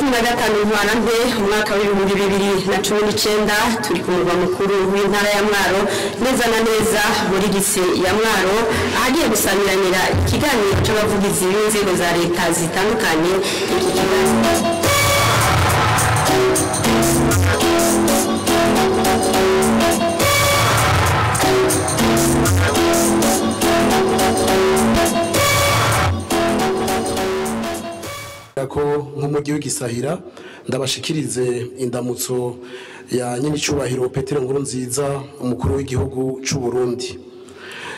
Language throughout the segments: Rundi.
15 Ntwarante umwaka w'ibihumbi 2019, turi ku murwa mukuru w'intara ya Mwaro, neza na neza muri lycée ya Mwaro, ahagiye gusamiranira ikiganiro c'abavugizi b'inzego za leta zitandukanye. Iki kiganiro ko nk'umujyi w'igisahira ndabashikirize indamutso ya nyenicubahiro Petero Nkurunziza, umukuru w'igihugu c'u Burundi.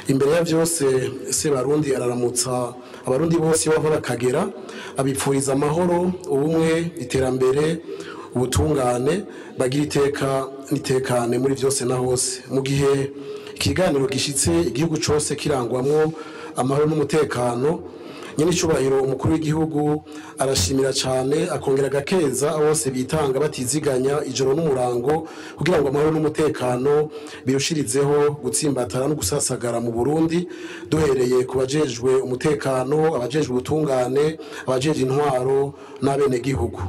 Imbere ya vyose, Sebarundi araramutsa abarundi bose bava bakagera, abipfuriza amahoro, ubumwe, iterambere, ubutungane, bagira iteka nitekane muri vyose na hose. Mu gihe ikiganiro gishitse igihugu cose kirangwamwo amahoro n'umutekano, nyenicubahiro umukuru w'igihugu arashimira cyane, akongera agakeza bose bitanga batiziganya ijoro n'umurango kugira ngo amahoro n'umutekano birushirizeho gutsimbatara no gusasagara mu Burundi, duhereye ku bajejwe umutekano, abajejwe ubutungane, abajejwe intwaro n'abenegihugu.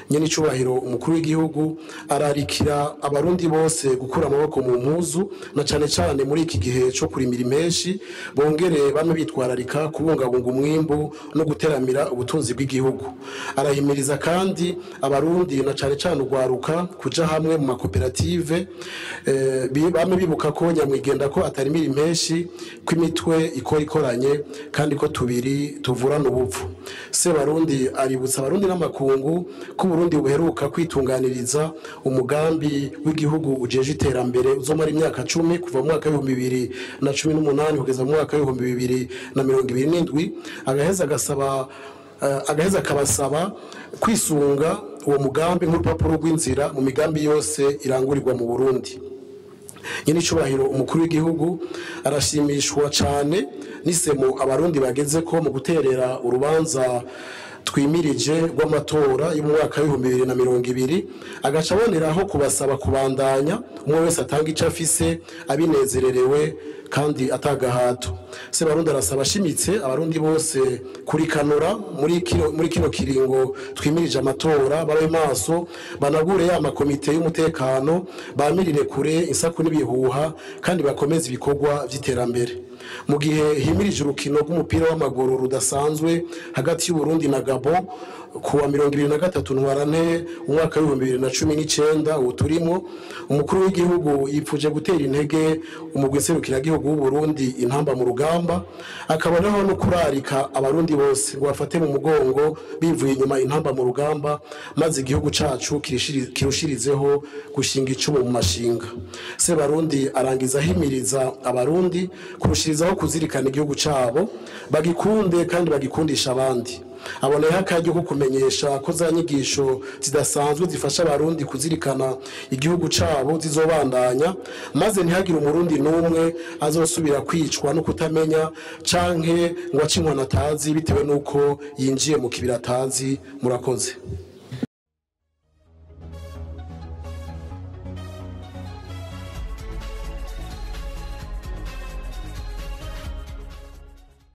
Nyenicubahiro umukuru w'igihugu ararikira abarundi bose gukura amaboko mu mpuzu, na cane cane muri iki gihe co kurimira impeshi, bongere bamwe bitwararika kubungabunga umwimbu no guteramira ubutunzi bw'igihugu. Arahimiriza kandi abarundi na cane cane ugwaruka kuja hamwe mu makoperative, bamwe bibuka ko nyamwigenda ko atarimira impeshi, ko imitwe ikora ikoranye kandi ko tubiri tuvurana ubupfu. Sebarundi aributsa abarundi n'amakungu ko Burundi buheruka kwitunganiriza umugambi w'igihugu ujeje iterambere uzomara imyaka 10, kuva mu mwaka w'ibihumbi 2018 kugeza mu mwaka w'ibihumbi 2027. Agaheza agasaba, agaheza akabasaba kwisunga uwo mugambi nk'urupapuro rw'inzira mu migambi yose irangurirwa mu Burundi. Nyenicubahiro umukuru w'igihugu arashimishwa cane n'isemo abarundi bageze ko mu guterera urubanza twimirije rw'amatora y'umwaka w'ibihumbi 2020, agaca aboneraho kubasaba kubandanya umwe wese atanga ico afise abinezererewe kandi atagahato. Sebarundi arasaba ashimitse abarundi bose kurikanura muri kino kiringo twimirije amatora, babe maso, banagure ya makomite y'umutekano, bamirire kure insaku n'ibihuha kandi bakomeze ibikorwa vy'iterambere. Mu gihe himirije urukino rw'umupira w'amaguru rudasanzwe hagati y'u Burundi na Gabon kuwa 23 Ntwarante umwaka w'ibihumbi 2019 ubu turimo, umukuru w'igihugu yipfuje gutera intege umugwi nserukiragihugu w'u Burundi intamba mu rugamba, akabonaho no kurarika abarundi bose ngo bafate mu mugongo bivuye inyuma intamba mu rugamba, maze igihugu cacu kirushirizeho gushinga icumu mu mashinga. Sebarundi arangiza ahimiriza abarundi kurushirizaho kuzirikana igihugu cabo, bagikunde kandi bagikundisha abandi. Aboneyeho akaryo ko kumenyesha ko za nyigisho zidasanzwe zifasha abarundi kuzirikana igihugu cabo zizobandanya, maze ntihagire umurundi n'umwe azosubira kwicwa no kutamenya canke ngo ace inkoni atazi bitewe n'uko yinjiye mu kibira atazi. Murakoze.